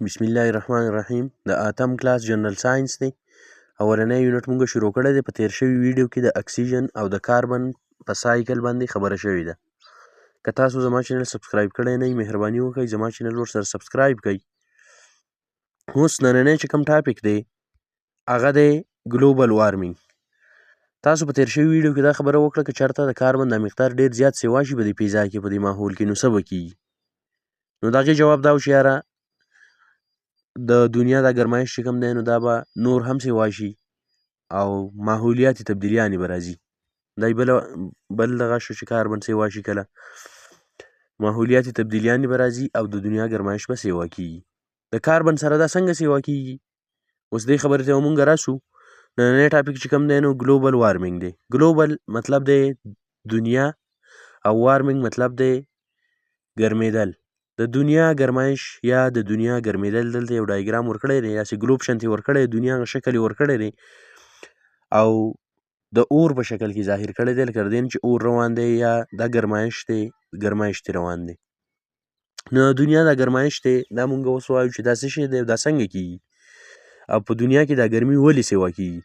بسم الله الرحمن الرحیم. د اتم کلاس جنرال ساينس دی. اولنی یونټ مونږ شروع کړی دی. په تیر شوي ویډیو کې د اکسیجن او د کاربن په سایکل باندې خبره شوې ده. که تاسو زما چینل سبسکرایب کړی نه، مهرباني وکړئ، زما چینل ورسره سبسکرایب کړئ. اوس نننی چې کوم ټاپک دی، هغه دی ګلوبل وارمینګ. تاسو په تیر شوي ویډیو کې دا خبره وکړه که چېرته د کاربن د مقدار ډیر زیات سیوا شي په دې فضا کې، په دې ماحول کې، نو څه به کیږي؟ نو د هغې جواب دا و چې یاره، د دنیا دا ګرمایش چې کوم دی، نو دا به نور هم سیوا شي او ماحولیاتي تبدیلیانې به راځي. دا بل بل دغه شو چې کاربن سیوا شي، کله ماحولیاتي تبدیلیانې به راځي او د دنیا ګرمایش به سیوا کیږي. د کاربن سره دا څنګه سیوا کیږي؟ اوس دې خبرې ته مونږ راسو. نننی ټاپک چې کوم دی، نو ګلوبل وارمینګ دی. ګلوبل مطلب دی دنیا او وارمینګ مطلب دی ګرمېدل، د دنیا ګرمایش یا د دنیا ګرمېدل. دلته یو ډایګرام ورکړی دی، داسې ګلوب شانتې ورکړی، دنیا شکل یې ورکړی دی او د اور په شکل کې ظاهر کړی دی، لکه د دې چې اور روان دی یا دا ګرمایش دی، ګرمایش دی روان دی. نو دنیا دا ګرمایش دی، دا مونږ اوس وایو چې دا څه شی دی، دا څنګه کیږي او په دنیا کې دا ګرمي ولې سیوا کیږي؟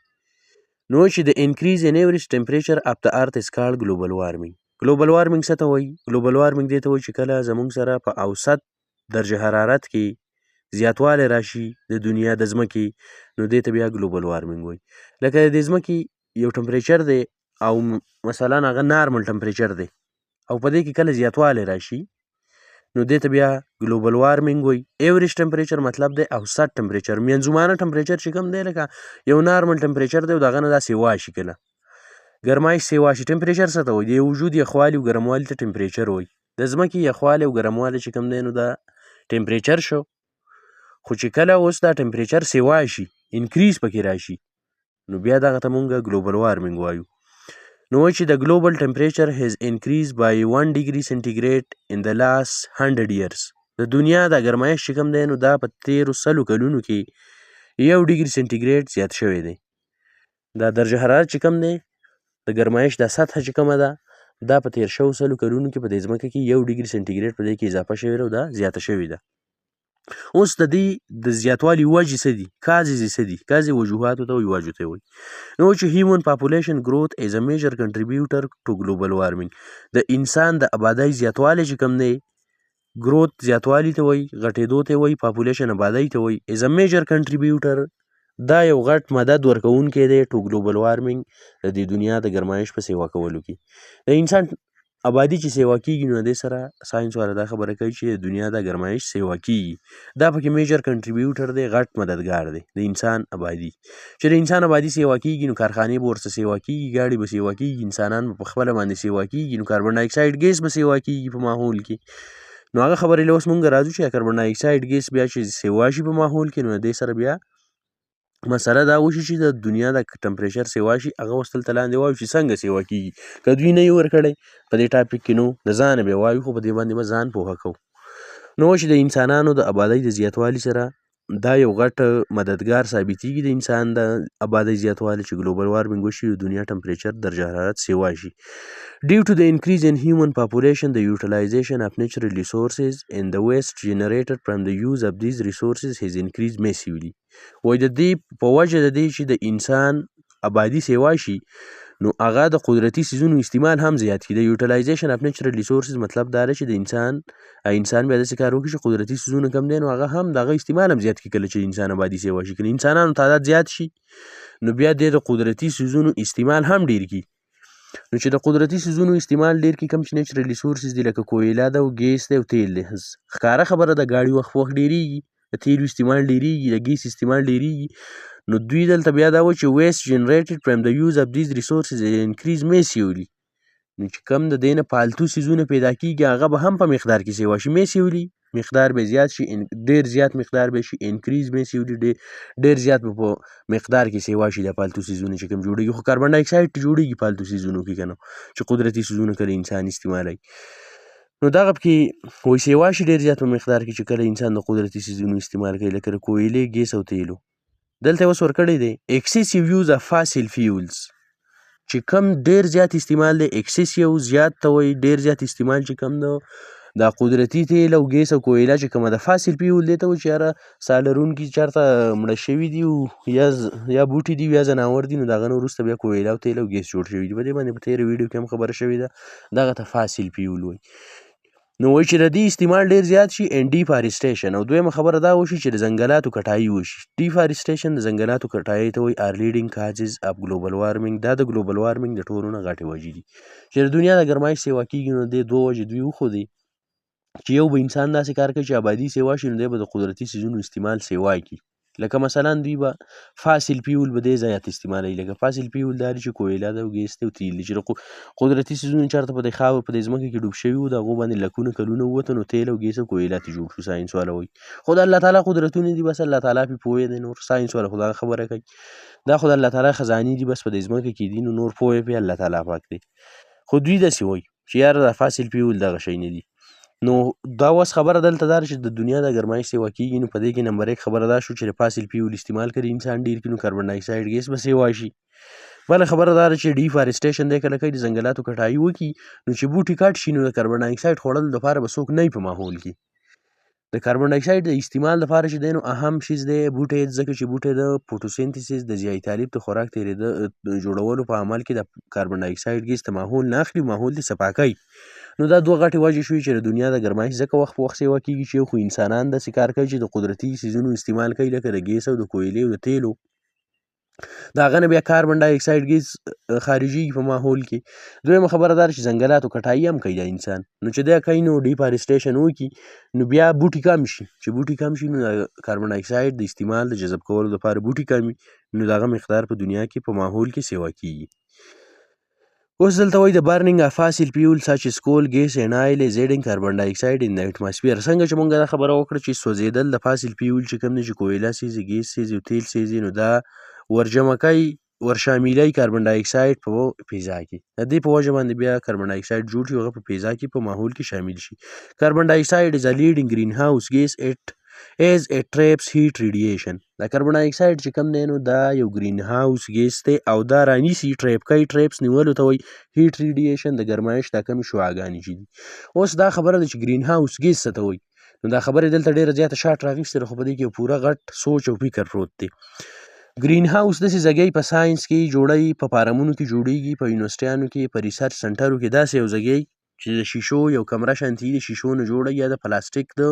نو چې د increase in average temperature of the earth is called global warming. ګلوبل وارمینګ څه ته وایي؟ ګلوبل وارمینګ دې ته وایي چې کله زمونږ سره په اوسط درجه حرارت کې زیاتوالی راشي د دنیا د ځمکې، نو دې ته بیا ګلوبل وارمینګ وایي. لکه د دې ځمکې یو ټمپریچر دی او مثلا هغه نارمل ټمپریچر دی او په دې کې کله زیاتوالی راشي، نو دې ته بیا ګلوبل وارمینګ وایي. ایوریج ټمپریچر مطلب دی اوسط ټمپریچر، منځومانه ټمپریچر چې کوم دی، لکه یو نارمل ټمپریچر دی او د هغه نه دا سیوا شي، کله ګرمایش سیوا شي. ټمپریچر څه ته وایي؟ د وجود یخوالي او ګرموالي ته ټمپریچر وایي. د ځمکې یخوالی او ګرموالی چې کوم دی، نو دا ټمپریچر شو. خو چې کله اوس دا ټمپریچر سیوا شي، انکریز پکې راشي، نو بیا دغه ته مونږ ګلوبل وارمینګ وایو. نو چې the global temperature has increased by 1 degree centigrade in the last 100 years. د دنیا د ګرمایش چې کوم دی، نو دا په تیرو 100 کلونو کې 1 ډیګري سنټیګریډ زیات شوی دی. دا درجه حرارت چې کوم دی، د ګرمایش دا سطحه چې کومه ده، دا په تیر شوو 100 کلونو کې په دې ځمکه کې 1 ډیګري سنټیګریډ په دې کې اضافه شوې ده او دا زیاته شوې ده. اوس د دې د زیاتوالي وجې څه دي؟ کازې څه دي؟ کازې وجوهاتو ته وایي، وجو ته وایي. نو چې human population growth is a major contributor to global warming. د انسان د آبادۍ زیاتوالی چې کوم دی، ګروت زیاتوالي ته وایي، غټېدو ته وایي، پاپولیشن آبادۍ ته وایي، is a major contributor، دا یو غټ مدد ورکوونکی دی، to global warming، د دې دنیا د ګرمایش په سیوا کولو کې. د انسان آبادي چې سیوا کیږي، نو دې سره ساينس والا دا خبره کوي چې د دنیا د ګرمایش سیوا کیږي. دا پکې میجر کنټریبیوټر دی، غټ مددګار دی. د انسان آبادي چې د انسان آبادي سیوا کیږي، نو کارخانې به ورڅه سیوا کیږي، ګاډي به سیوا کیږي، انسانان به په خپله باندې سیوا کیږي، نو کاربن ډای اکساید ګیس به سیوا کیږي په ماحول کې. نو هغه خبرې له اوس مونږ راځو چې کاربن ډای اکساید ګیس بیا چې سیوا شي په ماحول کې، نو دې سره بیا مسله دا وشي چې د دنیا د ټمپریچر سیوا شي. هغه اوس دلته لاندې وایو چې څنګه سیوا کیږي. که دوی نه یې ورکړی په دې ټاپک کې، نو د ځانه به وایو، خو په دې باندې به ځان پوهه کوو. نو چې د انسانانو د آبادۍ د زیاتوالي سره دا یو غټ مددګار ثابتیږي، د انسان د آبادۍ زیاتوالی، چې ګلوبل وارمنګ وشي، د دنیا ټمپریچر، درجه حرارت سیوا شي. Due to the increase in human population, the utilization of natural resources and the waste generated from the use of these resources has increased massively. وای د دې په وجه د دې چې د انسان آبادی سیوا شي، نو هغه د قدرتي څیزونو استعمال هم زیات کړي. د utilization of natural resources مطلب دا دی چې د انسان بیا داسې کار وکړي چې قدرتي څیزونه کم دی، نو هغه هم د هغه استعمال هم زیات کړي. کله چې انسان آبادی سیوا شي، کله انسانانو تعداد زیات شي، نو بیا د قدرتي څیزونو استعمال هم ډیر کړي. نو چې د قدرتي څیزونو استعمال ډیر کړي، کوم چې نیچرل ریسورسز دي، لکه کویله ده او ګیس دی او تیل دی، ښکاره خبره ده، ګاډي وخت وخت ډیریږي، د تیلو استعمال ډیریږي، د ګیس استعمال ډیریږي. نو دوی دلته بیا دا وایي چې waste generated from the use of these resources increase massively. نو چې کم د دې نه پالتو څیزونه پیدا کیږي، هغه به هم په مقدار کې سیوا شي. میسیولی مقدار به زیات شي، ډیر زیات مقدار به شي. انکریز میسیولی، ډیر زیات به په مقدار کې سیوا شي د پالتو څیزونه چې کوم جوړیږي. خو کاربن ډای اکساید جوړیږي پالتو څیزونو کې کنه، چې قدرتي څیزونه کله انسان استعمالوي، نو دغه پکې وایي سیوا شي ډیر زیات په مقدار کې، چې کله انسان د قدرتي څیزونو استعمال کوي، لکه د کویلې، ګیس او تیلو. دلته اوس ورکړی دی excessive use of fossil fuels، چې کم ډیر زیات استعمال دی. اکسیسیو زیات ته وایي. ډیر زیات استعمال چې کم دی دا قدرتي تیل او ګیس او کویله چې کومه د فاسل فیول دی ته وایي چې یاره ساه لرونکي چېرته مړه شوي دي یا بوټي دي یا ځناور دي، نو د هغه نه وروسته بیا کویله او تیل او ګیس جوړ شوي دي. په دې باندې په تېره ویډیو کې هم خبره شوې ده، دغه ته فاسل فیول وایي. نو وایي چې د دې استعمال ډېر زیات شي اینډ ډیفارسټیشن. او دویمه خبره دا وشي چې د ځنګلاتو کټایي وشي. ډیفارسټیشن د ځنګلاتو کټایي ته وایي are leading causes of global warming. دا د ګلوبل وارمنګ د ټولو نه غټې وجې دي چې د دنیا د ګرمایش سیوا کېږي. نو دې دوه وجې دوی وښودې چې یو به انسان داسې کار کوي چې آبادي سیوا شي، نو دی به د قدرتي څیزونو استعمال سیوا کړي. لکه مثلا دوی به فاسل فیول به دې زیات استعمالوي. لکه فاسل فیول دا دی چې کویله ده او ګیس دی او تیل دی چې د قدرتي څیزونو چېرته په دې خاوره په دې ځمکه کې ډوب شوي وو، د هغو باندې لکونه کلونه ووته، نو تیل او ګیس او کویله ترې جوړ شو. ساینس والا وایي خو د الله تعالی قدرتونه دي، بس الله تعالی پرې پوه دی. نور ساینس والا خو دغه خبره کوي، دا خو د الله تعالی خزانې دي، بس په دې ځمکه کې دي، نو نور پوه پرې الله تعالی پاک دی. خو دوی داسې وایي چې یاره دا فاسل فیول دغه شی نه دي. نو دا اوس خبره دلته دا ده چې د دنیا د ګرمایش سیوا کېږي. نو په دې کې نمبر 1 خبره دا شو چې د فاسل فیول استعمال کړي انسان ډېر کړي، نو کاربن ډای اکساید ګیس به سیوا شي. بله خبره دا ده چې ډیفارسټیشن دی کله کوي د ځنګلاتو کټایي وکړي، نو چې بوټي کټ شي نو د کاربن ډای اکساید خوړلو دپاره به څوک نه وي په ماحول کې. د کاربن ډای اکساید د استعمال دپاره چې دی نو اهم شیز دی بوټی، ځکه چې بوټی د فوټوسینتسیس د ضیاء طالب د خوراک تېرېده جوړولو په عمل کې د کاربن ډای اکساید ګیس د ماحول نه اخلي، ماحول دې صفا کوي. نو دا دوه غټې وجې شوې چې د دنیا د ګرمایش ځکه وخت په وخت سیوا کېږي چې یو خو انسانان داسې کار کوي چې د قدرتي څیزونو استعمال کوي لکه د ګیس او د کویلې او د تیلو، د هغه نه بیا کاربن ډای اکساید ګیس خارجېږي په ماحول کې. دویمه خبره دا ده چې ځنګلاتو کټایي هم کوي دا انسان، نو چې دا کوي نو ډیفارسټیشن وکړي، نو بیا بوټي کم شي، چې بوټي کم شي نو د کاربن ډای اکساید د استعمال د جذب کولو دپاره بوټي کم وي، نو د هغه مقدار په دنیا کې په ماحول کې سیوا کېږي. اوس دلته وایي د burning of fossil fuel such as coal, gas and oil is adding carbon dioxide in the atmosphere. څنګه چې مونږ دا خبره وکړه چې سوځېدل د فاسل فیول چې کوم دی چې کویله سیزي، ګیس سیزي او تیل سیزي، نو دا ورجمع کوي ورشاملوي کاربن ډای اکساید په فضا کې. د دې په وجه باندې بیا کاربن ډای اکساید جوړ شي، هغه په فضا کې په ماحول کې شامل شي. Carbon dioxide is a leading greenhouse gas it as it traps heat radiation. دا کاربن ډای اکساید چې کوم دی نو دا یو ګرین هاوس ګیس دی او دا رانیسي، trap کوي، traps نیولو ته وایي heat radiation، د ګرمایش دا کمې شعاګانې چې دي. اوس دا خبره ده چې ګرین هاوس ګیس څه ته وایي، نو دا خبرې دلته ډېره زیاته شارټ راغیستې ده، خو په دې کې یو پوره غټ سوچ او فکر پروت دی. ګرین هاوس داسې ځای په ساینس کې جوړوي، په فارمونو کې جوړیږي، په یونیورسټیانو کې، په ریسرچ سنټرو کې، داسې یو ځای چې د شیشو یو کمره شانتي د شیشو نه جوړه یا د پلاستیک د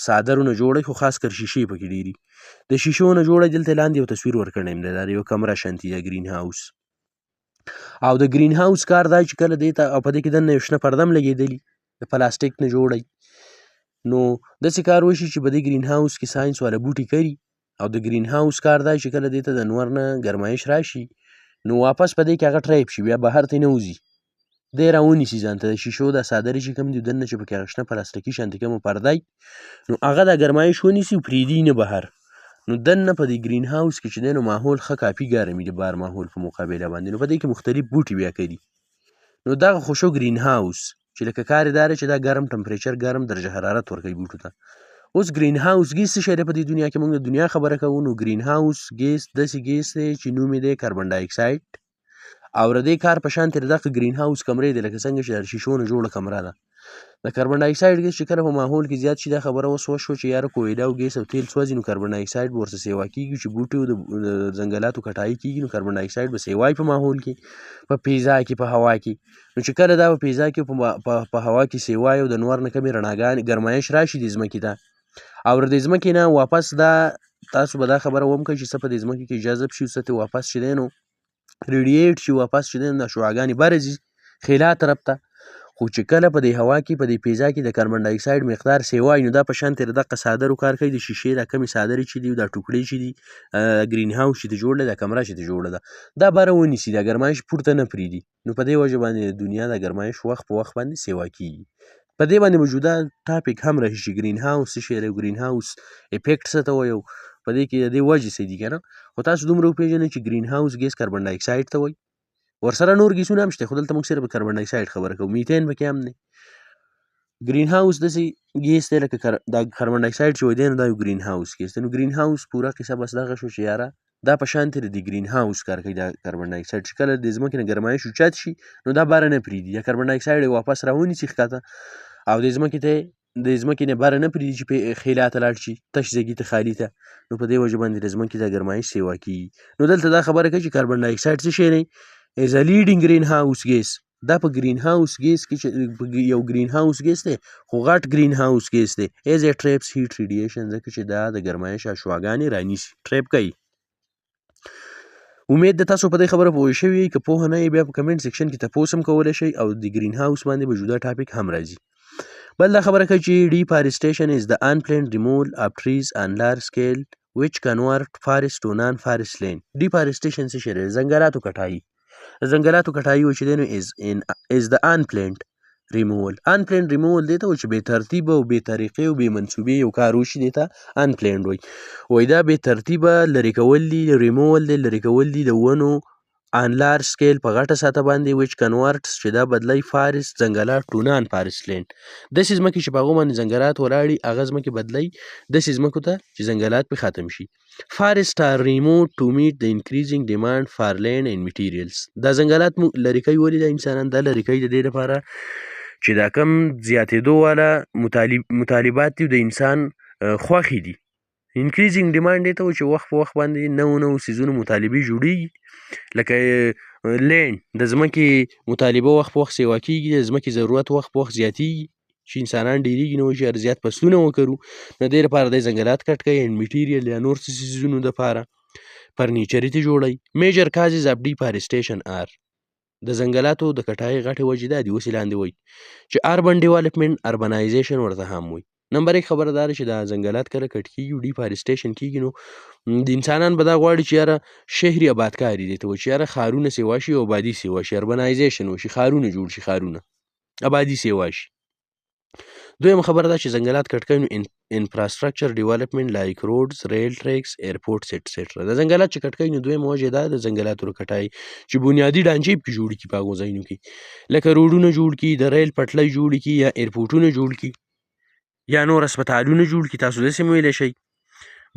څادرو نه جوړه، خو خاص کر شیشې پکې ډېري د شیشو نه جوړه. دلته لاندې یو تصویر ورکړی دی، دا یو کمره شانتي ده ګرین هاوس. او د ګرین هاوس کار دا چې کله دې ته او په دې کې دننه یو شنه پرده هم لګېدلي د پلاستیک نه جوړی، نو داسې کار وشي چې په دې ګرین هاوس کې ساینس والا بوټي کري. او د ګرین هاوس کار دا چې کله دې ته د نور نه ګرمایش راشي نو واپس په دې کې هغه trap شي، بیا بهر ته نه وځي، دی راونیسي ځان ته. د شیشو دا څادرې چې کوم دي دننه چې پکې هغه شنه پلاستیکي شانتې کومه پرده وي، نو هغه دا ګرمایش ونیسي او پرېږدي نه بهر. نو دننه په دې ګرین هاوس کې چې دی نو ماحول ښه کافي ګرم وي د بهر ماحول په مقابله باندې، نو په دې کې مختلف بوټي بیا کري. نو دغه خو شو ګرین هاوس چې لکه کار یې دا دی چې دا ګرم temperature، ګرم درجه حرارت ورکوي بوټو ته. اوس ګرین هاوس ګیس څه شی دی په دې دنیا کې؟ موږ د دنیا خبره کوو، نو ګرین هاوس ګیس داسې ګیس دی چې نوم یې دی کاربن ډای اکساید. او د دې کار په شان ترې دغه ګرین هاوس کمرې دی، لکه څنګه چې د شیشو نه جوړه کمره ده. د کاربن ډای اکساید ګیس چې کله په ماحول کې زیات شي، دا خبره اوس وشوه چې یاره کویله او ګیس او تیل سوځي، نو کاربن ډای اکساید به ورسره سیوا کېږي، چې بوټي او د ځنګلاتو کټایي کېږي، نو کاربن ډای اکساید به سیوا وي په ماحول کې، په فضا کې، په هوا کې. نو چې کله دا په فضا کې په هوا کې سیوا وي او د نور نه کمې رڼاګانې ګرمایش راشي د ځمکې ته، او د ځمکې نه واپس دا تاسو به دا خبره وم کوئ چې څه په دې ځمکې کې جذب شي، څه ته واپس چې دی نو radiate شي، واپس چې دی نو دا شعاګانې بره ځي خلا طرف ته. خو چې کله په دې هوا کې په دې فضا کې د کاربن ډای اکساید مقدار سیوا وي، نو دا په شان ترې دقه څادرو کار کوي. د شیشې دا کمې څادرې چې دي، دا ټوکړې چې دي، ګرین هاوس چې جوړه ده، دا کمره چې جوړه ده، دا بره ونیسي، دا ګرمایش پورته نه پرېږدي. نو په دې وجه باندې د دنیا د ګرمایش وخت په وخت باندې سیوا کېږي. په دې باندې موجوده topic هم راشي چې ګرین هاوس څه شی دی، ګرین هاوس effect څه ته وایي، په دې کې د دې وجې څه دي که نه. خو تاسو دومره وپېژنئ چې ګرین هاوس ګیس کاربن ډای اکساید ته وایي، ورسره نور ګیسونه هم شته، خو دلته موږ صرف کاربن ډای اکساید خبره کوو، میتین پکې هم دی. ګرین هاوس داسې ګیس دی لکه دا کاربن ډای اکساید چې وایي دی، نو دا یو ګرین هاوس ګیس دی. نو ګرین هاوس پوره قصه بس دغه شو چې یاره دا په شان ترې د ګرین هاوس کار کوي. دا کاربن ډای اکساید چې کله د ځمکې نه ګرمایش اوچت شي، نو دا باره نه پرېږدي، دا کاربن ډای اکساید یې واپس راونیسي ښکته او د ځمکې ته د ځمکې نه بره نه پرېږدي چې په خیلا ته لاړ شي، تش ځګي ته، خالي ته. نو په دې وجه باندې د ځمکې د ګرمایش سیوا کیږي. نو دلته دا خبره کوي چې کاربن ډای اکساید څه شی دی؟ از ا لیډینګ ګرین هاوس ګیس. دا په ګرین هاوس ګیس کې چې یو ګرین هاوس ګیس دی، خو غټ ګرین هاوس ګیس دی، از ا ټریپس هیټ ریډیشن، ځکه چې دا د ګرمایش اشواګانې رانیسي، ټریپ کوي. امید د تاسو په دې خبره پوه شوي یئ. که پوه نه یئ، بیا په کمنټ سیکشن کې تپوس هم کولی شئ او د ګرین هاوس باندې به جدا ټاپک هم راځي. بل دا خبره کوي چې ډي فارسټیشن از د انپلانډ ریموول اف ټریز آن لارج سکیل which convert forest to non-forest land. Deforestation څه شی دی؟ ځنګلاتو کټایي. ځنګلاتو کټایي و چې دی نو از د انپلانډ ریموول. انپلانډ ریموول دی ته چې بې ترتیبه او بې طریقې او بې منصوبې یو کار وشي، دی ته انپلانډ وایي. وایي دا بې ترتیبه لرې کول دي، ریموول دی، لرې کول دي د ونو آن لارج سکیل، په غټه سطح باندې، ویچ کنورټس، چې دا بدلی، فارست، ځنګلات، ټو نان فارست لینډ. داسې ځمکې چې په هغو باندې ځنګلات ولاړي، هغه ځمکې بدلی داسې ځمکو ته چې ځنګلات پرې ختم شي. فارست آر ریموټ ټو میټ د انکریزینګ ډیمانډ فار لینډ اینډ میټیریلز. دا ځنګلات مو لرې کوي. ولې دا انسانان دا لرې کوي؟ د دې لپاره چې دا کم زیاتېدو والا مطالبات دي، د انسان خوښې دي. انکریزینګ ډیمانډ دی ته چې وخت په وخت باندې نوو نوو څیزونو مطالبې جوړیږي، لکه لینډ، د ځمکې مطالبه وخت په وخت سیوا کیږي، د ځمکې ضرورت وخت په وخت زیاتیږي چې انسانان ډیریږي، نو چې زیات فصلونه وکرو، نو دې لپاره د ځنګلات کټ کوي، اینډ میټیریل یا نور څه څیزونو دپاره، فرنیچر ته جوړوي. میجر کازز اف ډیفارسټیشن آر، د ځنګلاتو د کټایي غټې وجې دا دي. اوس یې لاندې وایي چې اربن ډیولپمنټ، اربنایزیشن ورته هم وایي. نمبر 1 خبره دا ده چې دا ځنګلات کله کټ کیږي، ډیفارسټیشن کیږي، نو د انسانان به دا غواړي چې یاره شهري آبادکاري دی ته وایي، چې یاره ښارونه سیوا شي او آبادي سیوا شي، اربنایزیشن وشي، ښارونه جوړ شي، ښارونه آبادي سیوا شي. دویم خبره دا چې ځنګلات کټ کوي نو انفراسټرکچر ډیولپمنټ لایک روډز، ریل ټریکس، ایرپورټس ایټسټرا. د ځنګلات چې کټ کوي نو دویم وجه دا د ځنګلاتو کټای چې بنیادي ډانچې پکې جوړ کړي په هغو ځایونو کې، لکه روډونه جوړ کړي، د ریل پټلۍ جوړ کړي، یا ایرپورټونه جوړ کړي، یا نور هسپتالونه جوړ کړي، تاسو داسې هم ویلی شئ.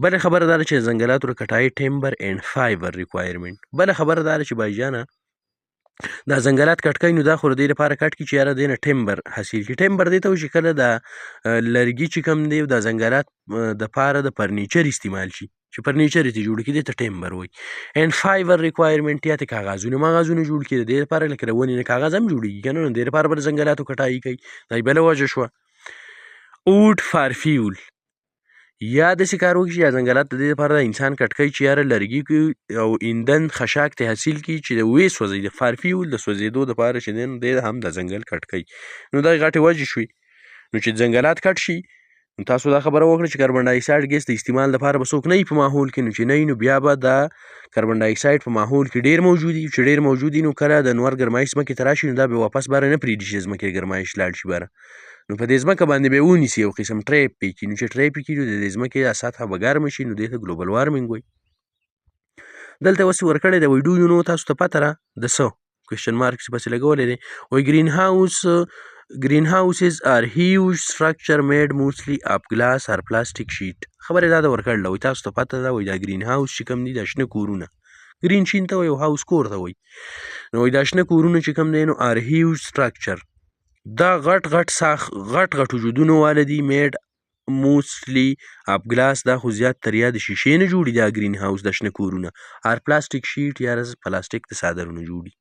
بله خبره دا ده چې ځنګلاتو د کټای ټیمبر اینډ فایبر ریکوایرمنټ. بله خبره دا ده چې بایجانه دا ځنګلات کټ کوي نو دا خو د دې لپاره کټ کړي چې یاره دې نه ټیمبر حاصل کړي. ټیمبر دې ته وایي چې کله دا لرګي چې کوم دی دا ځنګلات د پاره د فرنیچر استعمال شي، چې فرنیچر یې جوړ کړي، دې ته ټیمبر وایي. اینډ فایبر ریکوایرمنټ، یا ته کاغذونه ماغذونه جوړ کړي د دې لپاره، لکه د ونې نه کاغذ هم جوړېږي که نه، نو د دې لپاره به د ځنګلاتو کټایي کوي. دا یې بله وجه شوه. اوډ فار فیول، یا داسې کار وکړي یا ځنګلات د دې لپاره د انسان کټ کوي چې یاره لرګي کوي او ایندن خشاک ته حاصل کړي چې د ویې سوځوي، د فار فیول د سوځېدو دپاره چې دی نو دی هم د ځنګل کټ کوي. نو دا غټې وجې شوې. نو چې ځنګلات کټ شي نو تاسو دا خبره وکړه چې کاربن ډای اکساید ګیس د استعمال لپاره به څوک نه وي په ماحول کې، نو چې نه وي نو بیا به دا کاربن ډای اکساید په ماحول کې ډېر موجود وي، چې ډېر موجود وي نو کله د نور ګرمایش ځمکې ته راشي نو دا به واپس بره نه پرېږدي چې ځمکې ګرمایش لاړ شي بره، نو په دې ځمکه باندې به یې ونیسي، یو قسم ټریپ پې کړي، نو چې ټریپ یې کړي نو د دې ځمکې دا سطحه به ګرمه شي، نو دې ته ګلوبل وارمنګ وایي. دلته اوس ورکړی دی، وایي ډو یو نو، تاسو ته پته را د څه کوېشن مارک چې پسې لګولی دی. وایي ګرین هاوسز آر هیوج سټرکچر میډ موستلی اف ګلاس ار پلاستیک شیټ. خبره دا ده ورکړله، وایي تاسو ته پته ده، وایي دا ګرین هاوس چې کوم دی دا شنه کورونه، ګرین شین ته وایي او هاوس کور ته وایي، نو وایي دا شنه کورونه چې کوم دی نو آر هیوج سټرکچر، دا غټ غټ ساخ غټ غټ وجودونو والا دي، میډ موستلی اف ګلاس، دا خو زیات تر یا د شیشې نه جوړي دا ګرین هاوس د شنه کورونه، ار پلاستیک شیټ یا پلاستیک د څادرونو جوړي.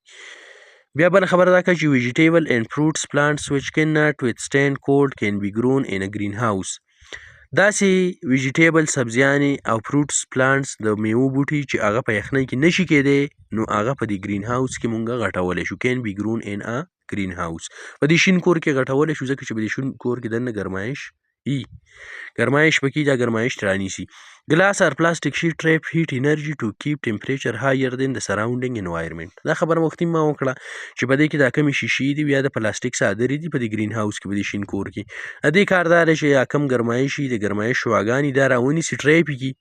بیا بله خبره دا کوي چې ویجیټیبل اینډ فروټس پلانټس ویچ کین ناټ ویت سټینډ کولډ کین بی ګرون ان ا ګرین هاوس. داسې ویجیټیبل سبزیانې او فروټس پلانټس د میوو بوټي چې هغه په یخنۍ کې نشي کېدی نو هغه په دې ګرین هاوس کې مونږ غټولی شو، کین بی ګرون ان ا ګرین هاوس. په دې شین کور کې غټولی شو ځکه چې په دې شین کور کې دننه ګرمایش ای ګرمایش پکې دا ګرمایش رانیسي. ګلاس ار پلاستیک شیټ ټریپ هیټ انرژي ټو کیپ ټمپریچر هایر دین د سراوندینګ انوایرمنټ. دا خبره وختي ما وکړه چې په دې کې دا کمې شیشې دي یا د پلاستیک څادرې دي په دې ګرین هاوس کې، په دې شین کور کې، د دې کار دا دی چې یا کم ګرمایش وي، د ګرمایش شعاګانې دا راونیسي، ټریپ یې کړي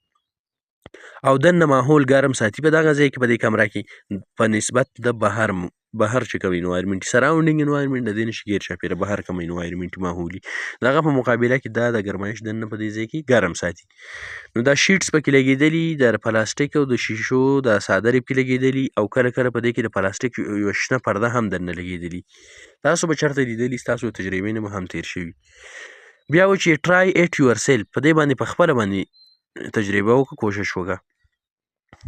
او دننه ماحول ګرم ساتي په دغه ځای کې، په دې کمره کې په نسبت د بهر بهر چې کوم انوایرمنټ، سراونډینګ انوایرمنټ، د دې نه چې ګیر چاپېره بهر کوم انوایرمنټ ماحول، د هغه په مقابله کې دا د ګرمایش دننه په دې ځای کې ګرم ساتي. نو دا شیټس پکې لګېدلي، د پلاستیک او د شیشو د څادرې پکې لګېدلي، او کله کله په دې کې د پلاستیک یوه شنه پرده هم دننه لګېدلي. تاسو به چېرته لیدلي، ستاسو تجربې نه به هم تېر شوي. بیا و چې ټرای اټ یور سیلف، په دې باندې په خپله باندې تجربه وکړه، کوشش وکړه.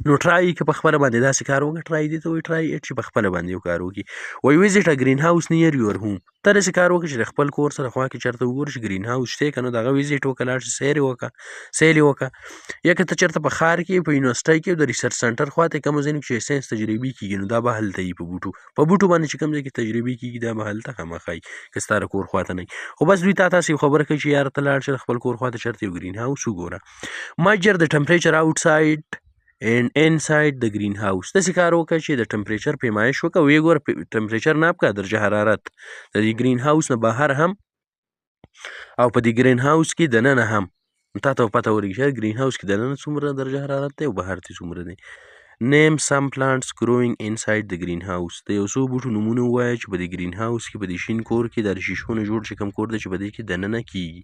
نو ټرای که په خپله باندې داسې کار وکړه، ټرای دې ته وایي ټرای اټ چې په خپله باندې یو کار وکړي. وایي ویزیټ ا ګرین هاوس نیر یور هوم، ته داسې کار وکړه چې د خپل کور سره خوا کې چېرته وګورې چې ګرین هاوس شته که نه، د هغه ویزیټ وکړه، لاړ شه سیر یې وکړه، سیل یې وکړه. یا که ته چېرته په ښار کې په یونیورسټۍ کې د ریسرچ سنټر خوا ته کومو ځایونو کې چې ساینس تجربې کېږي، نو دا به هلته وي. په بوټو باندې چې کوم ځای کې تجربې کېږي دا به هلته خامخا وي، که ستا د کور خوا ته نه وي. خو بس دوی تا تاسې یو خبره کوي چې یاره ته لاړ شه د خپل کور خوا ته چېرته یو ګرین هاوس وګوره. Measure the temperature outside and inside the green house، داسې کار وکړه چې د ټمپریچر پیمایش وکړه، ویې ګوره، ټمپریچر ناپ کړه، درجه حرارت د دې ګرین هاوس نه بهر هم او په دې ګرین هاوس کې دننه هم. تا ته پته ولګي چې ګرین هاوس کې دننه څومره درجه حرارت دی او بهر ته څومره دی. Name some plants growing inside the greenhouse، د یو څو بوټو نومونه ووایه چې په دې ګرین هاوس کې، په دې شین کور کې، د شیشو نه جوړ چې کوم کور دی چې په دې کې دننه کیږي.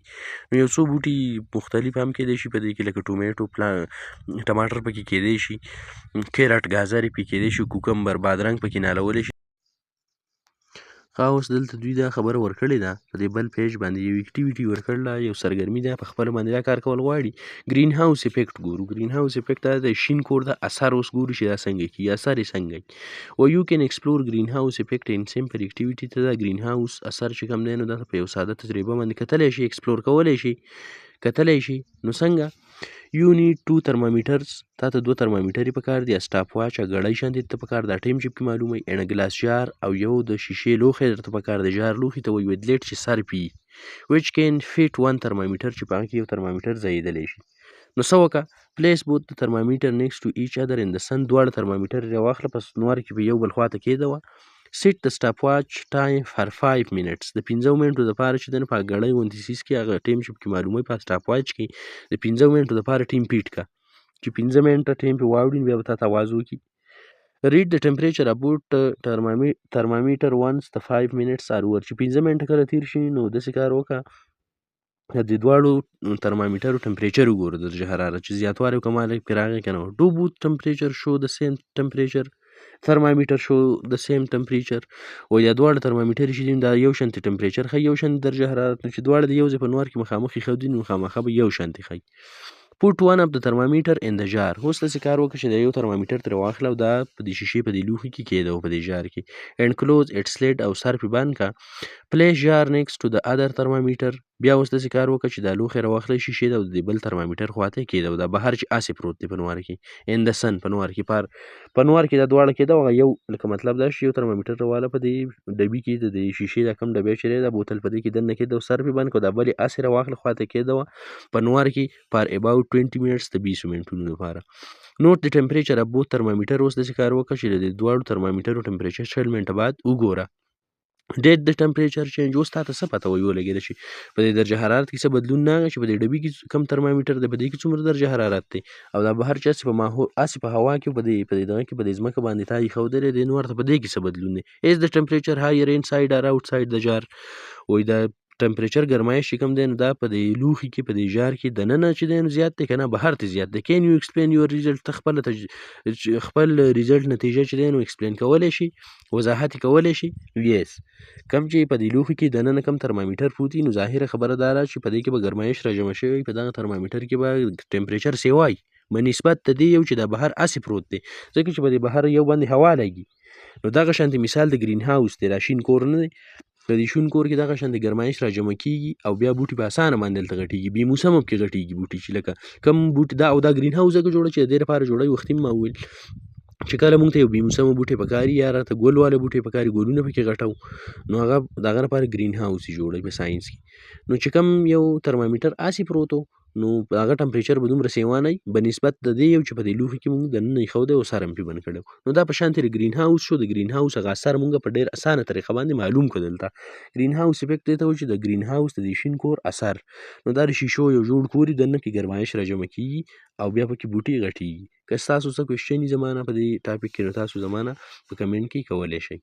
نو یو څو بوټي مختلف هم کیدای شي په دې کې، لکه ټومیټو ټماټر پکې کیدای شي، کیرټ گازرې پکې کیدای شي، کوکمبر بادرنګ پکې نالولی شي. ښه، اوس دلته دوی دا خبره ورکړې ده، په دې بل پیج باندې یو اکټیویټي ورکړله، یو سرګرمي ده، په خپله باندې دا کار کول غواړي. ګرین هاوس افیکټ ګورو. ګرین هاوس افیکټ دا د شین کور د اثر اوس ګورو چې دا څنګه کیږي، اثر یې څنګه وي. و you can explore green house effect in simple activity، ته دا ګرین هاوس اثر چې کوم دی نو دا په یو ساده تجربه باندې کتلی شي، ایکسپلور کولی شي، کتلی شي. نو څنګه؟ You need two thermometers، تا ته دوه ترمامیټرې پکار دي، سټاپ واچ ګړی شان دي ته پکار دا ټیم چې پکې معلومه وي، and glass jar او یو د شیشې لوښی درته پکار دی، جار لوښي ته وایي، with lid چې سر پي، which can fit one thermometer، چې په هغه کې یو ترمامیټر ځایېدلی شي. نو څه وکړه؟ Place both the thermometer next to each other in the sun، دواړه ترمامیټر راواخله، په نور کې په یو بل خواته کېدوه. Set the stopwatch time for 5 minutes، د 5 منټو دپاره چې دی په ګړۍ غوندې څیز کې هغه ټیم چې پکې معلوموي په سټاپ واچ کې د 5 منټو دپاره ټیم پیټ کا. چې 5 منټه ټیم پې واوړي نو بیا به تا ته اواز وکړي. Read the temperature about thermometer once the 5 minutes are over، چې 5 منټه کله تیر شي نو داسې کار وکړه، د دې دواړو ترمامیټرو ټمپریچر وګوره، درجه حرارت چې زیاتوالی او کموالی پکې راغی که نه. Do both temperature show the same temperature، thermometer show the same temperature؟ و یا دواړه ترمامیټر چې دي دا یو شانتې ټمپریچر ښيي، یو شان درجه حرارت؟ نو چې دواړه د یو ځای په نور کې مخامخ ایښودي نو مخامخه به یو شانتې ښيي. Put one of the thermometer in the jar، اوس داسې کار وکړه چې د یو ترمامیټر ترې واخله او دا په دې شیشې په دې لوښي کې کېږده په دې جار کې، and close its lid او سر پې بند کړه. Place jar next to the other thermometer، بیا اوس داسې کار وکړه چې دا لوښی راواخله شیشې ده او د دې بل ترمامیټر خواته یې کېږده، دا بهر چې هسې پروت دی په نوار کې، in the sun په نوار کې، په نوار کې دا دواړه کېږده. هغه یو لکه مطلب دا چې یو ترمامیټر راواله په دې ډبي کې، د دې شیشې دا کوم ډبی چې دی دا بوتل په دې کې دننه کېږده او سر پې بند کړه، دا بل یې هسې راواخله خواته یې کېږده په نوار کې for about 20 minutes، د 20 منټونو لپاره. Note the temperature of both thermometer، اوس داسې کار وکړه چې د دې دواړو ترمامیټرو ټمپریچر 20 منټه بعد وګوره. Did the temperature change؟ اوس تاته څه پته وایي ولګېده چې په دې درجه حرارت کې څه بدلون نه راغی، چې په دې ډبي کې کوم ترمامیټر دی په دې کې څومره درجه حرارت دی او دا بهر چې هسې په ماحول هسې په هوا کې په دې دغه کې په دې ځمکه باندې تا ایښودلی دی نو ورته په دې کې څه بدلون دی؟ Is the temperature higher inside or outside the jar؟ وایي دا ټمپریچر ګرمایش چې کوم دی نو دا په دې لوښي کې په دې جار کې دننه چې دی نو زیات دی که نه بهر ته زیات دی؟ Can you explain your result؟ ته خپل result نتیجه چې دی نو explain کولی شي، وضاحت یې کولی شي؟ Yes، کم چې په دې لوښي کې دننه کم ترمامیټر پروت نو ظاهره خبره دا ده چې په دې کې به ګرمایش راجمع شوی، په دغه ترمامیټر کې به ټمپریچر سیوای به نسبت د دې یو چې دا بهر هسې پروت دی، ځکه چې په دې بهر یو باندې هوا لګي. نو دغه شانتې مثال د ګرین هاوس دی، دا شین کور نه دی؟ په دې شین کور کې دغه شان د ګرمایش را جمع کیږي او بیا بوټي په اسانه باندې دلته غټیږي، بې موسمه پکې غټیږي بوټي چې لکه کم بوټي دا. او دا ګرین هاوس ځکه جوړه چې د دې لپاره جوړوي، وختي ما وویل چې کله مونږ ته یو بې موسمه بوټی پکاري یا راته ګل والا بوټی پکاري، ګلونه پکې غټو، نو هغه د هغه لپاره ګرین هاوس جوړوي په ساینس کې. نو چې کم یو ترمامیټر هسې پروت نو هغه ټمپریچر به دومره سیوا نه وي به نسبت د دې یو چې په دې لوښي کې مونږ دننه ایښودی او سر هم پرې بند کړی. نو دا په شانتې د ګرین هاوس شو. د ګرین هاوس هغه اثر مونږ په ډېر اسانه طریقه باندې معلوم کړو. دلته ګرین هاوس افیکټ دې ته وایي چې د ګرین هاوس د دې شین کور اثر. نو دا د شیشو یو جوړ کور دی، دننه کې ګرمایش راجمع کیږي او بیا پکې بوټي غټیږي. که ستاسو څه کوېشچن وي زما نه په دې ټاپک کې نو تاسو زما نه په کمنټ کې کولی شئ.